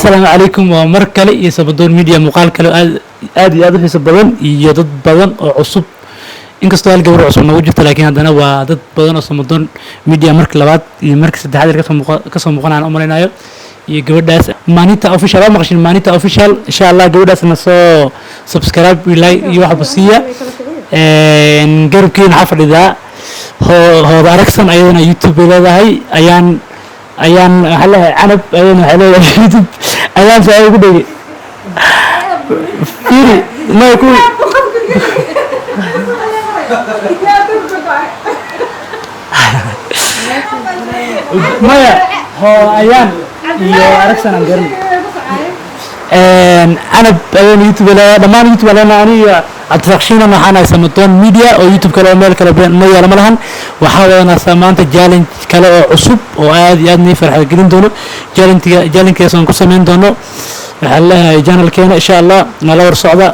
Asalaamu calaykum. Waa mar kale iyo Sabadoon Media, muuqaal kale oo aad aad iyo aad u xiiso badan iyo dad badan oo cusub. Inkastoo hal gabar cusub noogu jirto, laakiin haddana waa dad badan oo Samadoon Media marka labaad iyo marka saddexaad kasoo muuqanaan u malaynayo. Iyo gabadhaas Manita Official waa maqashin, Manita Official. Insha Allah gabadhaasna soo subscribe, like iyo waxba siiya. Garabkeena waxaa fadhidaa Hooda Aragsan, ayadana YouTube bay leedahay. Ayaan waxaa leeyahay Canab, ayadana waxay leedahay YouTube. Ayaan saa ugu dhegay, fiiri may ku maya. Hoo Ayaan iyo Aragsan aan garan. Canab ayadana YouTube leedahay. Dhammaan YouTube leena. Ani iyo Cabdiraaq Shiinan waxaan ahay Samadoon Media oo YouTube kale oo meel kale ma yaala ma lahan. Waxaa wadanaa maanta challenge kale oo cusub oo aad iyo aad nii farxad gelin doono. Challenge-gaas aan ku samayn doono, waxaan leeyahay, channelkeena. Insha Allah nala war socda.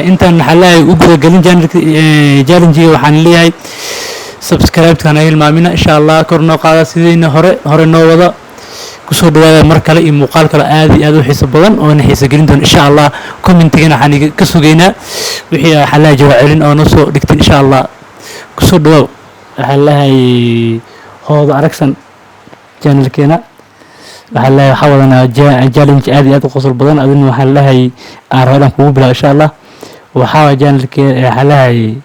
Intaan waxaan leeyahay u gudagelin challenge-ga, waxaan leeyahay subscribe-ka naga hilmaamina. Insha Allah kor noo qaada, sidiina hore hore noo wada. Kusoo dhawaada mar kale iyo muuqaal kale aad iyo aad u xiiso badan oo na xiiso gelin doono. Insha Allah commentigana waxaan iga ka sugaynaa wixii waxaa leeyahay jawaab celin oo noo soo dhigtin. Insha Allah kusoo dhawaaw, waxaan leeyahay, Hooda Aragsan channelkeena. Waxaan leeyahay waxaa wadanaa challenge aad iyo aad u qosol badan. Adina waxaan leeyahay aan rabo inaan kugu bilaabo. Insha Allah waxaa waay channelkee, waxaan leeyahay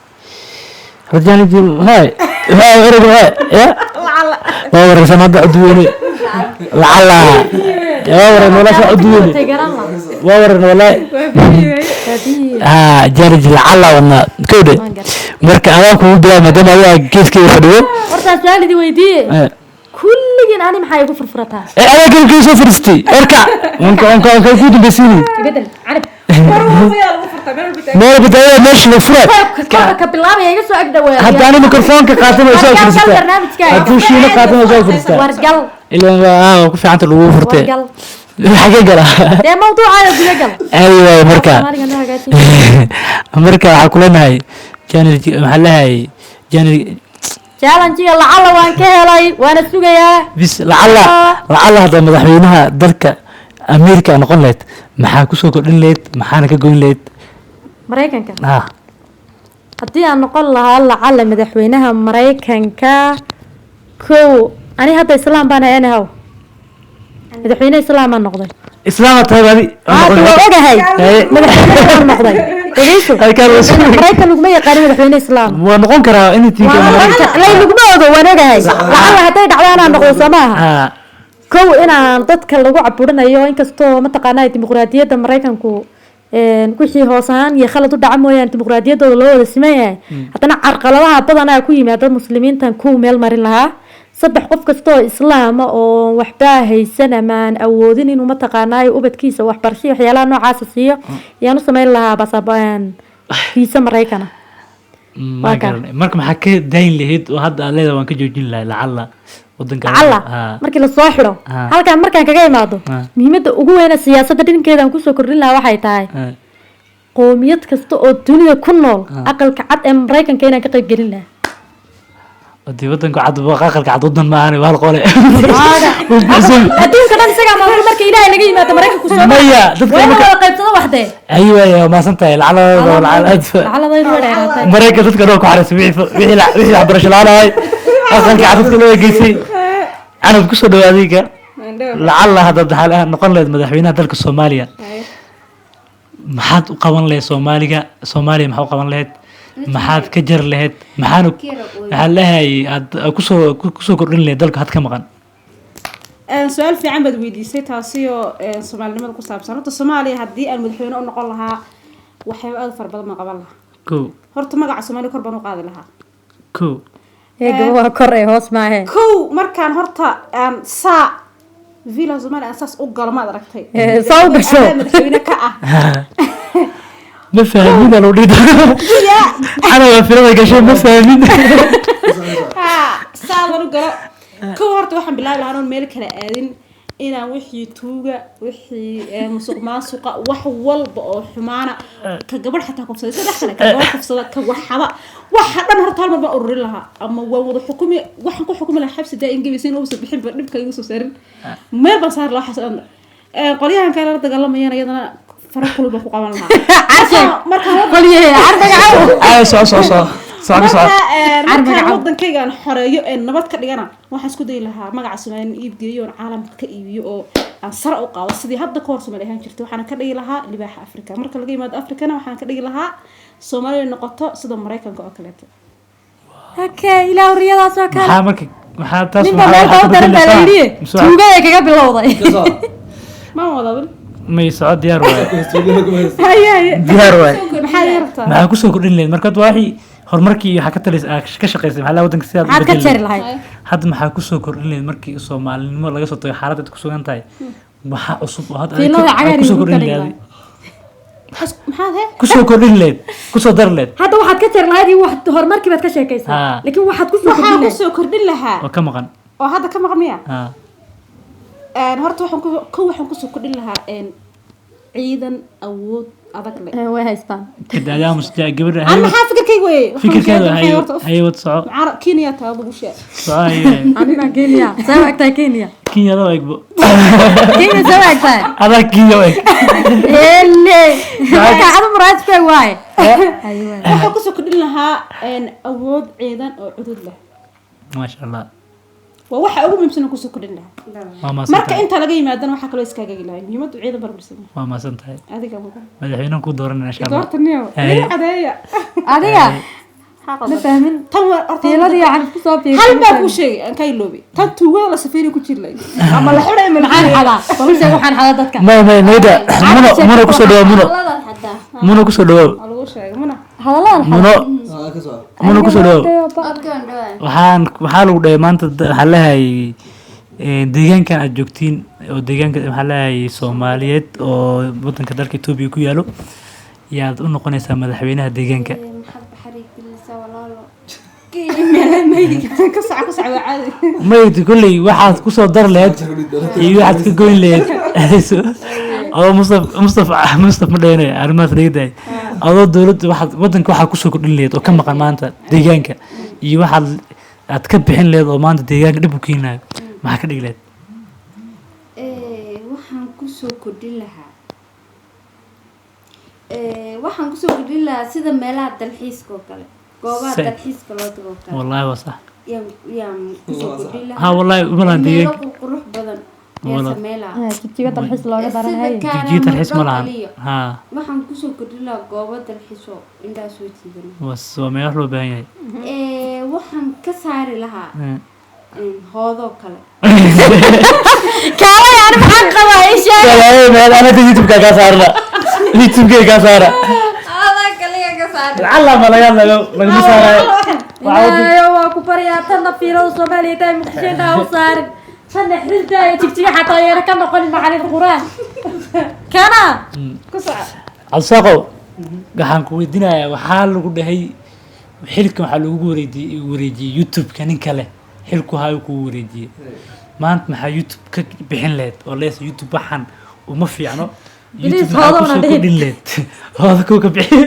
horta challenge hay hay ereyga hay ya waa wareysan hadda cudweyne lacala waa waran walaa saa cudweyne waa waran walaa ha challenge lacala wadnaa kowdhe. Marka adaan kugu bilaabo maadaama adiga geeskeyga fadhiyo. Hortaa su-aal idin weydiiye. Kulligiin ani maxaa igu furfurataa? Ee adaa garabkeyga soo fadhiistay warka wanka ku dambaysiinay. Bedel Canab. Meel badaaya meesha la furay. Korka ka bilaabaya, iga soo ag dhawaada. Hadda ani mikrofoonka qaatan oo soo Wargal fadhiistaa. Barnaamijkaaga. Hadduu Shiino qaatan oo soo fadhiistaa. Wargal. Ilaan waa ku fiicanta lagu furtee. Wargal. Xagee gala? Dee mawduucaada guda gal. Aadi waayo marka. Soomaaliga noo hagaaji. Marka waxaa kuleenahay channel, maxaa leeyahay, channel Challenge-ga lacala waan ka helay, waana sugayaa. Bis lacala hadda madaxweynaha dalka America noqon lahayd, maxaa kusoo kordhin lahayd, maxaana ka goyn lahayd? Maraykanka? Ah. Haddii aan noqon lahaa lacala madaxweynaha Maraykanka, kow, ani hadda islaam baan ahay. Anyhow, madaxweyne islaam baan noqday. Islaama tahay adi? Hadda waa ogahay. Madaxweyne islaam noqday, dhegeyso. Halkaan waa Maraykan laguma yaqaani madaxweyne islaam. Waa noqon karaa anything. Lay laguma ogo, waan ogahay. Lacala hadday dhacdo anaa noqdo, soo maaha? Ah. Kow, inaan dadka lagu caburinayo, inkastoo mataqaanaa dimuqraadiyadda Maraykanku wixii hoos ahaan iyo khalad u dhaca mooyaane dimuqraadiyaddooda loo wada siman yahay, haddana carqaladaha badanaa ku yimaada muslimiintan kow meel marin lahaa. Saddex, qof kasta oo islaama oo waxba haysan ama aan awoodin inuu mataqaanaa ubadkiisa waxbarasho iyo waxyaalaha noocaasa siiyo ayaan u sameyn lahaa fiisa Maraykana. Ma Waa kaa. garanay. Marka maxaa ka dayn lahayd oo hadda aad leedahay waan ka joojin lahay lacala wadanka? Lacala Ha. markii lasoo xidho halkaan markaan kaga imaado, muhiimadda ugu weyna siyaasadda dhinkeeda aan kusoo kordhin lahaa waxay tahay qoomiyad kasta oo dunida ku nool Aqalka Cad ee Maraykanka inaan ka qayb gelin lahaa. Hadii wadanka cad, Aqalka Cad wadan ma ahan, waa hal qole. Adduunka dhan isagaa maamul marka Ilaahay laga yimaado Maraykanku soo Maya, dadka waa in la wada qaybsado waxdee. Aywa, waa mahadsan tahay. Lacala lacala aad Lacaladaydu way dheeraatay. Maraykan dadka dhan ku xariisay wixii waxbarasho la'aan Aqalka Cad dadka loo geysay. Canab, kusoo dhawaad adiga. Lacala haddaad noqon lahayd madaxweynaha dalka Soomaaliya, maxaad u qaban lahayd Soomaaliga? Soomaaliya maxaa u qaban lahayd, maxaad ka jari lahayd, maxaana maxaa leeyahay aad kusoo kordhin lahayd dalka had ka maqan? Su-aal fiican baad weydiisay, taasi oo soomaalinimada ku saabsan. Horta Soomaaliya haddii aan madaxweyne u noqon lahaa, waxyaabo aad u fara badan baan qaban lahaa. Kow. Horta magaca Soomaaliya kor baan u qaadi lahaa. Kow. Eega waa kor ee hoos maahe. Kow, markaan horta aan saa Villa Soomaaliya aan saas u galo, maad aragtay? Saa u gasho. Anaa madaxweyne ka ah. Ma fahmin aa lagu dhihi doonaa. Ana waa filada gashay, ma fahmin. Ha, saadan u galo, kow horta waxaan bilaabi lahaa anoon meel kale aadin inaan wixii tuuga, wixii musuq maasuqa, wax walba oo xumaana, ka gabadh xataa kufsaday, saddex kale, ka gabadh kufsada, ka waxaba, waxa dhan horta hal mar baan ururin lahaa ama waan wada xukumi. Waxaan ku xukumi lahaa xabsi daa'in gebaysa in uusan bixinba dhibka igu soo saarin, meel baan saari lahaa waxaas dhan. Qolyahan kale la dagaalamayana iyadana fara kulba ku qaban lahaa. Carsheeg. Marka Qolyahe carbaga caw. Ay, soco, soco, soco, soco, soco. Marka Carbaga markaan caw. wadankayga aan xoreeyo ee nabad ka dhigana, waxaan isku dayi lahaa magaca Soomaaliya in iib geeyo oon caalamka ka iibiyo oo aan sare u qaado sidii hadda ka hor Soomaali ahaan jirtay. Waxaana ka dhigi lahaa libaaxa Afrika. Marka laga yimaado Afrikana, waxaan ka dhigi lahaa Soomaaliya noqoto sida Maraykanka oo kaleeto. Okay, ilaa huriyadaas oo kale. Maxaa marka, maxaa taas? Ninba meel baa u daran baa la yidhi. Tuugada kaga bilowday. Maan wada weli. May, soco, diyaar waaye. Haye, haye. Diyaar waaye. Maxaa ii rabtaa? Maxaa kusoo kordhin lahayd marka waxii horumarkii waxaa ka talis aa ka shaqaysay, maxaa la wadanka sidaad u Maxaad ka bedeli jari lahayd? lahayd? Hadda maxaa kusoo kordhin lahayd markii Soomaalinimo laga soo tago, xaaladda aad ku sugan tahay, maxaa cusub oo hadda Fiilada aad cagaar kusoo iyo kordhin dhulka lahayd? Maxaad he Kusoo kordhin lahayd, kusoo dari lahayd. Hadda waxaad ka jari lahayd iyo wax horumarkii baad ka sheekaysaa, laakiin waxaad kusoo Waxaan kordhin lahayd kusoo kordhin lahaa oo ka maqan. Oo hadda ka maqan miya? Ha. Horta waxaan ku kow waxaan kusoo kordhin lahaa ciidan awood adag leh. Way haystaan. Kadaadaa musjaa gabadha. An maxaa fikirkayga weye? Fikirkeeda hayo, hayo, wad, soco. Maxaa Kenya taa lagu sheeg? Soco, hayo. Anima Kenya soo egtahay? Kenya? Kenya adoo egbo. Kenya soo egtahay? Adaa Kenya u eg. Ele marka adu muraad ku waaye. Aywa. Waxaan kusoo kordhin lahaa awood ciidan oo cudud leh. Maasha Allah. Waa waxa ugu muhiimsan aan kusoo kordhin lahaa. Waa mahadsan Marka tahay. inta laga yimaadana, waxaa kaloo iskaagagi lahaa muhiimaddu ciidan barbarsan. Waa mahadsan tahay. Adiga mudan. Madaxweynahan ku dooranaya, insha Allah. Doorta niyo. Haye. Iga cadeeya. Adiga ma fahmin. Tan waa horta Fiiladii aan ku soo fiirsay. Hal baa kuu sheegay aan ka iloobay, tan tuugada la safeeri ku jirlay ama la xidhay ama la Maxaan xadaa? Bal sheeg waxaan xadaa dadka. May, may, mayda Muno, Muno, kusoo dhawaa, Muno. Muno, kusoo dhawaa. Waa lagu sheegay muna. Hadalladan. Muno, Muno, kusoo dhawaa. Waxaa lagu dhahay maanta waxaa leeyahay deegaankan aad joogtiin oo deegaanka waxaa leeyahay Soomaaliyeed oo wadanka dalka Itoobiya ku yaalo, yaad u noqonaysaa madaxweynaha deegaanka. Maxaad baxari gelisaa, walaalo? Ka sac, ka sac, waa caadi. Mayd kolley waxaad kusoo dar lahayd iyo waxaad ka goyn lahayd adoo Mustaf, Mustaf, Mustaf ma dhahinayo arrimahaas laga daayay, adoo dowladda waxaad wadanka waxaad kusoo kordhin lahayd oo ka maqan maanta deegaanka iyo waxaad aad ka bixin lahayd oo maanta deegaanka dhib u keenayo, maxaa ka dhigi lahayd? Waxaan kusoo kordhin lahaa waxaan kusoo kordhin lahaa sida meelaha dalxiiska oo kale, goobaha dalxiiska loo tago oo kale. Wallaahi waa sax. Yaan kusoo kordhin lahaa. Ha, wallaahi uma lahan Meelo deegaanka. Qurqurux badan yaa samey lahaa. Jigjiga dalxiis looga daranhay. Sida Jigjiga dalxiis ma lahan. Kaliya. Ha. Waxaan kusoo kordhin lahaa goobo dalxiis oo indhaha soo jiidanaya. Waa meel wax loo baahan yahay. Waxaan ka saari lahaa hoodoo kale. Kaalay, ani maxaan qabaa? Ii sheeg. Wallaahi meel anada YouTube-ka kaa saarna, YouTube-ka kaa saara. Adaa kaliya ka saari. Lacala ma laga hadlayo, lagama saarayo. Ilaahayo waa ku baryaa, tanna fiilada Soomaaliya tahay Muqdisho intaa u saarin, tanna xilda iyo Jigjiga xataa yeera ka noqonin macalin quraan kana. Ku soco. Cabdisaaqow, waxaan ku weydiinayaa, waxaa lagu dhahay xilkan waxaa lagu wareejiyey YouTube-ka nin kale xilku hayo kugu wareejiyey maanta, maxaa YouTube ka bixin lahayd oo lees YouTube waxaan uma fiicno? Please, YouTube maxaa hoodo kusoo una dhihin. kordhin lahayd? Hooda kuu ka bixi.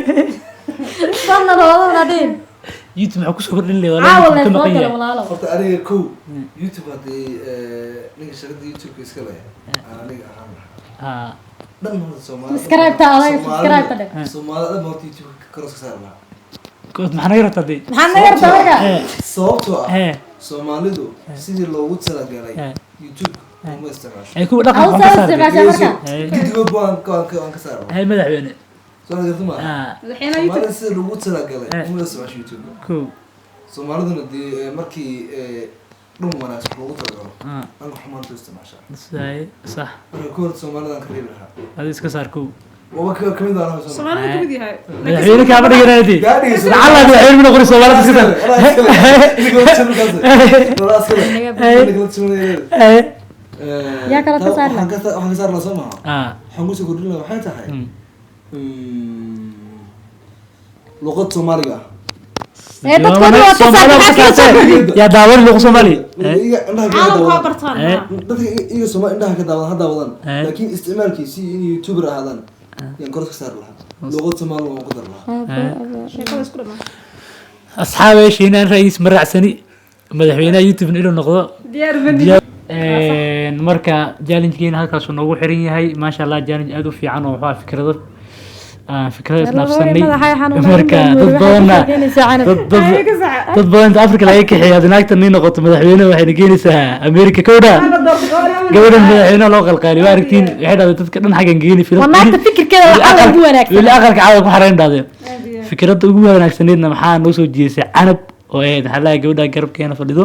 Fadlan hoodana dhihin. YouTube maxaa kusoo kordhin lahayd oo Caawa YouTube lee ka soo maqan gala yahay? Walaalo. Horta aniga kow YouTube haddii ninka shaqada YouTube-ka iska leh aan aniga ahaan lahaa dhan horta Soomaalida Subscribe-ta adag, subscribe-ta dheh. Soomaalida dhan horta YouTube-ka karos ka saari lahaa. Kood maxaa naga rabtaa dee? Maxaa naga rabtaa marka? Sababtoo ah Soomaalidu sidii loogu talagalay YouTube uma isticmaasho. Ay kuwa dhaqanka Hawsa waan ka saartay. isticmaasha marka. Gidigood waan ka saari lahaa. Madaxweyne. Soo garta maaha? Madaxweynaha YouTube. Soomaalida sidii loogu talagalay uma isticmaasho YouTube. Kow. Soomaaliduna dee markii dhan wanaagsan loogu talagalo, dhanka xumaanta u isticmaashaa. Sax. Marka ku horta Soomaalidaan ka reebi lahaa. Adi iska saar kow. Waba kamid baan ahay Soomaali. Soomaalida kamid yahay. Madaxweyne kaama dhiganaydi. Gaadhigiisa. Lacala madaxweyne ma noqon Soomaalida iska saar. Yaa kala ka saari lahaa? Waxaan ka saari lahaa soo maha? Waxaan kusoo kordhin lahaa waxay tahay luqad Soomaaliga ah. Dadkoodii waa ka saar, maxaa kaga soo kordhin? Yaa daawan luqo Soomaali. Iyaga indhaha ka Caalamka waa daawadan. bartaan. Dadka iyaga Soomaali indhaha ka daawadan ha daawadan, laakiin isticmaalkiisii inay YouTuber ahaadaan yaan kor ka saari lahaa. Luqad Soomaali waan ku dari lahaa. Sheekada isku dhamaa. Asxaabay, shiinaan ra'iis ma raacsani madaxweynaha YouTube inuu noqdo. Diyaar bani. Marka challenge-geena halkaasuu noogu xiran yahay. Maasha Allah, challenge aad u fiican oo waxaa fikrado aan fikrado isdhaafsanay. Madaxa xanuunay. Marka dad badanna dad badan inta Africa laga kaxeeyo, hadii naagta nin noqoto madaxweyne, waxayna keenaysaa America. Kowdha gabadhan madaxweynaha loo qalqaaliyo, waa aragtiin, waxay dhahday dadka dhan xaggan geeni. Waa naagta fikirkeeda lacala ugu wanaagsan. Weli aqalka caawa ku xarayn dhahday. Fikradda ugu wanaagsaneedna maxaa noo soo jeedisay? Canab oo ahayd, maxaa lahay, gabadha garabkeena fadhido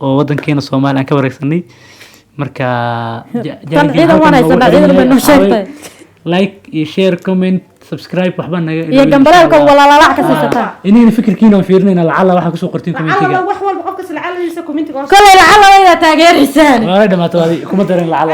oo wadankeena Soomaaliya aan ka wareegsanay. Marka Tan ciidan waan haysanaa, ciidan bay noo sheegtay. Like iyo share, comment, subscribe, waxba naga iyo gambaleelka walaalalac ka siisataa. Inayna fikirkiina aan fiirinayna, lacala waxaa kusoo qortiin commentiga. Lacala wax walba, qof kasta lacaladiisa commentiga hoos. Kolay lacala waydaa taageeraysaan. Waa dhamaatay, kuma darin lacala.